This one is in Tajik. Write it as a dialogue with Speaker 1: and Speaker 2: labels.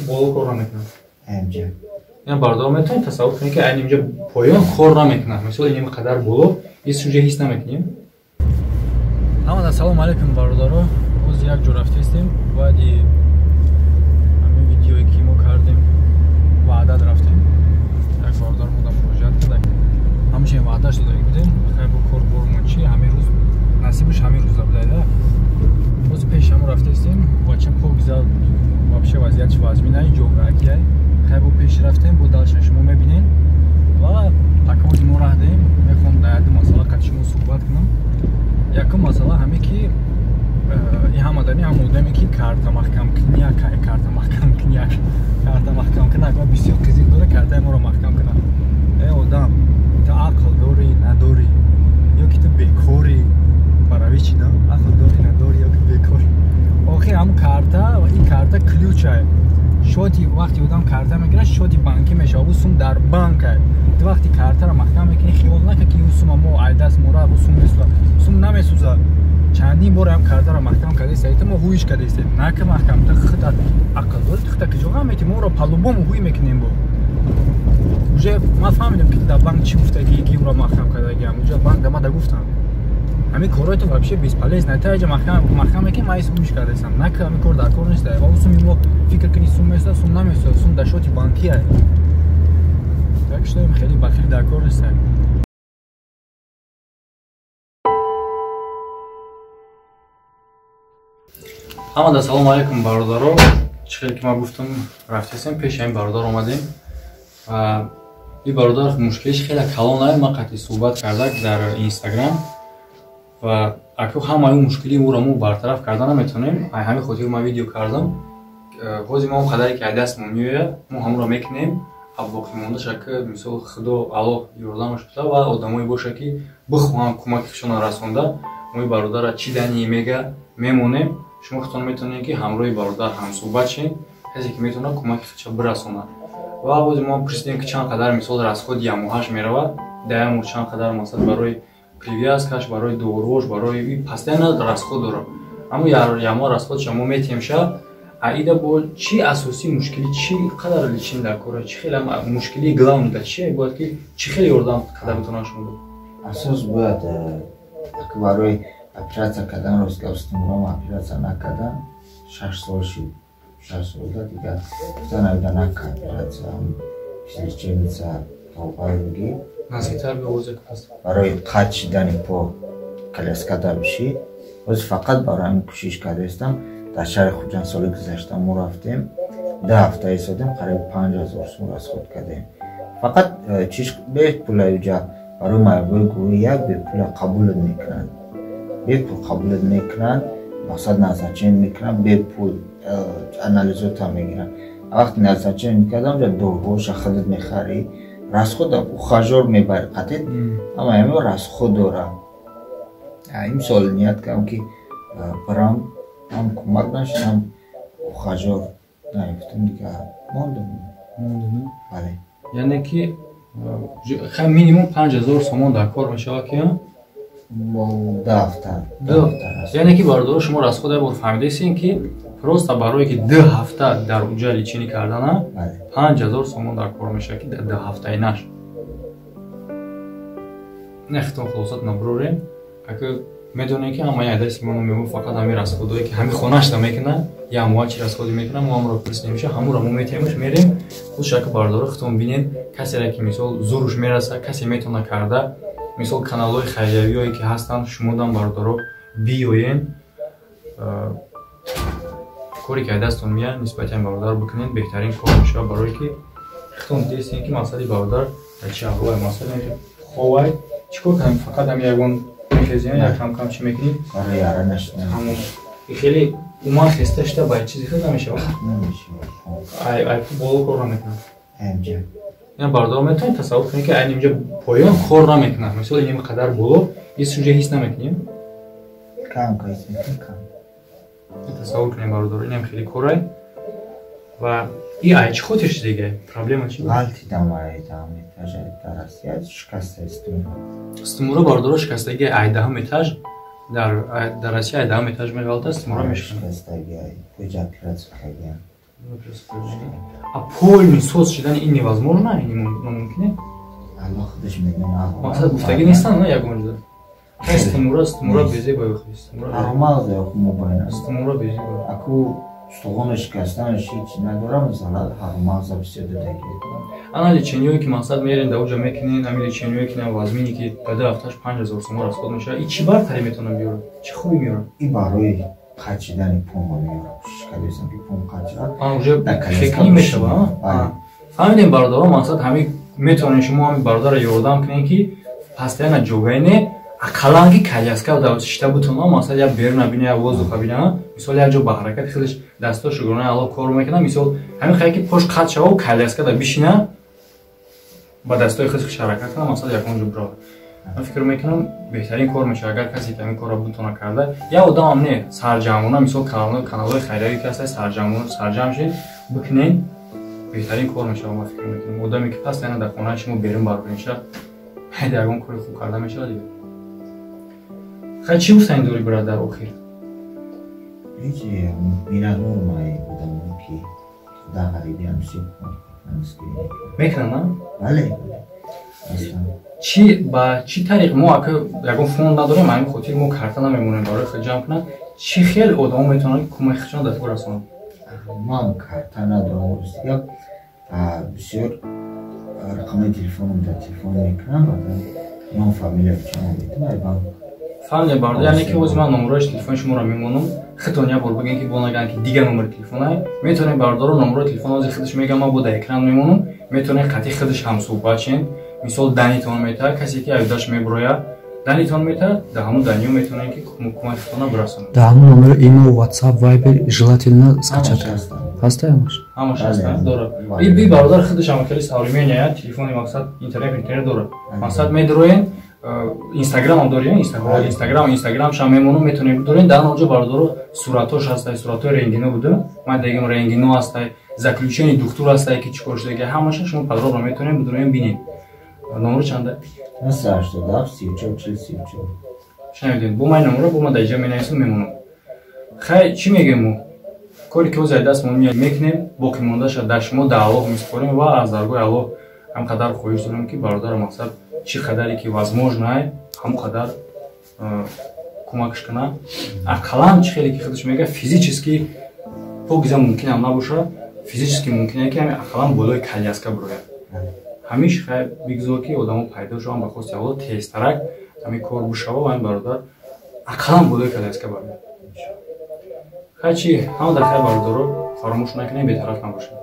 Speaker 1: Боло кор намекунад. Ина бардор метавонед тасаввур кунед, ки айни инҷа поён кор намекунад. Мисол, иним қадар боло ҳис уже ҳис намекунем. Ҳамада салом алейкум, бародаро. Боз як ҷо рафтестем. Баъди ҳамин видеое ки мо кардем, ваъдат рафтем. Як бародар мо муроҷиат кард. Ҳамчунин ваъдаш дода будем. Хай бо кор бормон чи ҳамин рӯз насибаш ҳамин рӯза будайда. Боз пеш ҳамо рафтестем. Бача пок зад, вообще вазъиятш вазмина, ҷогаакияй. Хай бо пеш рафтем, бо дальше шумо мебинед. Ва такози мо раҳ дем. Мехоҳам дар яду масъала қад шумо суҳбат кунам. Якум масъала ҳаме ки ин ҳам одами, ҳам одаме ки карта маҳкамкуняк, карта маҳкамкуняк, карта маҳкамкунак ва бисёр қизиқ дора картаи моро маҳкам кунад. Э одам, ту ақл дорӣ надорӣ, ё ки ту бекорӣ, барои чӣ на? Ақл дорӣ надорӣ ё ки бекорӣ? Охир ҳам карта ва ин карта ключ ай. Шоти вақти одам карта мегирад, шоти банкӣ мешавад, ӯ сум дар банк ай. Ту вақти картаро маҳкам мекунӣ, хиёл нака ки ӯ сума мо айдаст мо рафт, ӯ сум месӯзад. Сум намесӯзад. Чандин бор ҳам картаро маҳкам кардастед, мо ҳуиш кардастед. На ки маҳкам, ту худат ақл дорӣ, ту худат куҷо ғам метӣ, мо ӯро по-любому ҳуй мекунем бо. Уже ман фаҳмидам ки дар банк чӣ гуфтагӣ, ки ӯро маҳкам кардагиам. Уже банк да мада гуфтам. Ҳамин корҳои ту вообще бесполезно. Ту аҷа маҳкам мекунӣ, ман ҳуиш кардастам. На ки ҳамин кор дар кор нест. Ва ӯ суми мо фикр кунӣ сум месӯзад, сум намесӯзад, сум дар шоти банкӣ ай. Так что им хеле бахил дар кор нест. Ҳамада салом алейкум, бародаро. Чӣ хеле ки ман гуфтам, рафтесем пеши ҳамин бародар омадем. Ва ин бародар мушкилиш хеле калон ай, ман қатъи суҳбат кардак дар Инстаграм. Ва аку ҳамаи ӯ мушкилии ӯро мо бартараф карда наметавонем. Ай ҳамин хотир ман видео кардам. Ҳозир мо он қадаре ки ай дастмон меояд, мо ҳамонро мекунем. А боқимондаша ки мисол Худо Аллоҳ ёрдамаш буда ва одамое боша ки бихоҳанд кӯмаки худшонро расонда, мо ин бародарро чӣ дани мега мемонем. Шумо худтон метавонед ки ҳамроҳи бародар ҳамсӯҳбат шед, касе ки метавонад кӯмаки худша бирасонад. Ва боз мо пурсидем ки чанд қадар мисол расходи ямоҳаш меравад, дар як моҳ чанд қадар масалан барои привязкаш, барои доруош, барои постоянно расход дорад. Аммо ямоҳ расходша мо метиҳем ша, а ида бо чӣ асосии мушкилӣ, чӣ қадар личин дар кора, чӣ хеле мушкилии главный дар чие бояд ки чӣ хеле ёрдам карда метавонанд шумо дод?
Speaker 2: Асос бояд барои оператсия кардан, рост гап стумурам оператсия накардан 6 сол шуд. 6 солда дигар гуфта навида накард оператсия, лечебница толбаги.
Speaker 1: Наздиктар ба овозе аст.
Speaker 2: Барои қатъ шидани по коляска да бишӣ, ҳозир фақат барои ҳамин кӯшиш кардаистам. Дар шаҳри Хуҷанд соли гузашта мо рафтем, 2 ҳафта истодем, қариб 5000 сум расход кардем. Фақат чиш бепула уҷа барои маъюбои гурӯҳи як бепула қабулат мекунанд. Бепул қабулат мекунанд, мақсад назначение мекунанд, бепул анализота мегиранд. Вақти назначение мекардам, уҷа доруҳоша худат мехарӣ, расхода ухажёр мебарӣ қатъи, ама ҳамин расход дорад. Имсол ният кардам ки барам ҳам кӯмак нашуд, ҳам ухажёр наёфтам, дигар мондам.
Speaker 1: Мондам?
Speaker 2: Бале.
Speaker 1: Яъне ки хай минимум 5000 сомон дар кор мешавад ки, ҳа?
Speaker 2: 2 ҳафта.
Speaker 1: 2 ҳафта. Яъне ки бародаро, шумо расход як бор фаҳмидаистед ки просто барое ки 2 ҳафта дар уҷа личини кардана, 5000 сомон дар кор мешавад ки дар 2 ҳафтаи наш. Не хитон хулосат набурорем. Ака медонем ки ҳамаи адаси мо мемон фақат ҳамин расходое ки ҳамин хонашда мекунад, я мо чӣ расходе мекунад, мо ҳамро пурс намеша, ҳамонро мо метиҳемш, мерем. Худ шака бародаро хитон бинед, касере ки мисол зуруш мераса, касе метавона карда, мисол каналҳои хайриявиое ки ҳастанд, шумо дам бародаро биёен, коре ки аз дастон меяд нисбати ҳам бародар бикунед, беҳтарин кор мешавад, барое ки хитон дидестем ки мақсади бародар дар чӣ аҳволе, мақсади ховай чӣ кор кунем, фақат ҳам ягон мехезем, як кам кам чӣ мекунем?
Speaker 2: Барои яра нашидан.
Speaker 1: Ҳамон. Хеле умуман хеста шуда ба чизи худ намешавад.
Speaker 2: Намешавад.
Speaker 1: Ай боло кор намекунад.
Speaker 2: Ҳамҷа.
Speaker 1: Ина бародаро метавонед тасаввур кунед ки айни инҷа поён кор намекунад. Мисол иним қадар боло ҳис уже ҳис намекунем.
Speaker 2: Кам кам ҳис мекунем, кам.
Speaker 1: Тасаввур кунем бародаро, инам хеле корай. Ва и ай чӣ хотир шуд дига? Проблема чӣ буд?
Speaker 2: Ғалтидам ай даҳум этаж дар Россия шикаста стумура.
Speaker 1: Стумура бародаро шикастаги ай даҳум этаж дар Россия ай даҳум этаж меғалта, стумура мешиканад.
Speaker 2: Шикастаги ай куҷа оператсия кардем.
Speaker 1: А полный соз шидани ин невозможно, ин номумкине?
Speaker 2: Аллоҳ худаш медонад.
Speaker 1: Мақсад гуфтагӣ нестан, на ягон ҷо. Стимура, стимура безеба ёхи.
Speaker 2: Ҳармағз ёх мобайна.
Speaker 1: Стимура безеба.
Speaker 2: Аку устухоно шикастанаш ҳеч надорам, залал ҳармағза бисёр дадаги.
Speaker 1: Ана лечение ки мақсад мерен да уҷа мекунен, ами лечение ки на вазмине ки ба ду ҳафташ 5000 сомон расход мешавад. И чӣ бартаре метавонам биёрам? Чӣ хубе меёрам?
Speaker 2: И барои қат шидани пома меёрам. Кӯшиш кардастам ки пом қат шавад.
Speaker 1: А уже фикрӣ мешава, а? Фаҳмидем, бародаро, мақсад ҳами метавонем шумо ҳами бародарро ёрдам кунем, ки постоянно ҷогаи не, ақаллан ки коляска да шита бутона, мақсад як беруна бина, як воздуха бина, мисол як ҷо ба ҳаракати худаш дасто шукронаи Аллоҳ кор мекунад, мисол ҳамин хай ки пош қат шава, коляска да бишина, ба дастои худаш ҳаракат кунад, мақсад ягон ҷо бирава. Ман фикр мекунам, беҳтарин кор мешавад, агар касе ки ҳамин корро бутона карда, як одамам не, сарҷамъона, мисол каналҳои хайриявӣ ки ҳастад, сарҷамъона сарҷамъ шед, бикунен, беҳтарин кор мешавад. Ман фикр мекунам, одаме ки постоянно дар хонаи шумо берун барои шавад, хайда ягон кори хуб карда мешавад дига. Хай, чӣ гуфтани дорӣ, брат, дар охир?
Speaker 2: Ҳеҷ, миннатдорам ай одамо, ки дар ғарибиам бисёр
Speaker 1: мекунанд, на?
Speaker 2: Бале.
Speaker 1: Чӣ, ба чӣ тариқ? Мо ака ягон фонд надорем, ҳамин хотир мо карта намемонем барои худ ҷамъ кунанд. Чӣ хел одамо метавонанд ки кӯмаки худшон дар ту расонанд?
Speaker 2: Ман карта надорам, ростига, бисёр рақамҳои телефоном дар телефон мекунам, баъдан ном, фамилия чамо метавонам ай банк.
Speaker 1: Фаҳмидем, бародар, яъне ки ҳозир ман номерои телефони шуморо мемонам, худтон як бор бигӯем, ки бо нагӯянд, ки дигар номери телефонай. Метавонем, бародаро, номерои телефон ҳозир худаш мегӯям, ман бо дар экран мемонам, метавонем қатъи худаш ҳамсӯҳбат шем. Мисол данитон метаҳад, касе ки аюдаш мебурояд, данитон метаҳад, дар ҳамун даниё метавонем ки кӯмаки худтона бирасонем.
Speaker 3: Дар ҳамун номеро имо, WhatsApp, Viber желательно скачать. Ҳаста ҳамаш?
Speaker 1: Ҳамаш ҳаста, дорад. Би бародар худаш ҳам хеле современная, телефони, мақсад, интернет дорад. Мақсад медроен, инстаграмам дорем, инстаграмшам мемонам, метавонем бидорем. Дар онҷо, бародаро, суратҳош ҳастай, суратҳои рентгено буда, ман дегам, рентгено ҳастай, заключение духтур ҳастай, ки чӣ кор шудаги, ҳамаша шумо подробно метавонем бидорем, бинем. Номеро чанда?
Speaker 2: 87 34 40 34.
Speaker 1: Шунавидем, бо ман номеро бо ман дар иҷа менависам, мемонам. Хай, чӣ мегӯем? Мо коре ки ҳозир дастмон меяд мекунем, боқӣ мондаша дар шумо, дар Аллоҳ месупорем ва аз даргоҳи Аллоҳ ҳам қадар хоҳиш дорем, ки бародаро мақсад чӣ қадаре ки возможно ай, ҳамон қадар кӯмакш кунад. Ақаллан чӣ хеле ки худаш мегӯяд, физически покиза мумкинам набошад, физически мумкине ки ҳами ақаллан болои коляска бирояд. Ҳамиш хай, бигзор ки одамо пайдо шаванд, ба хости Аллоҳ тезтарак ҳамин кор бишава ва ин бародар ақаллан болои коляска барояд. Хай, чӣ, ҳама дар хайр, бародаро, фаромӯш накунем, бетараф набошем.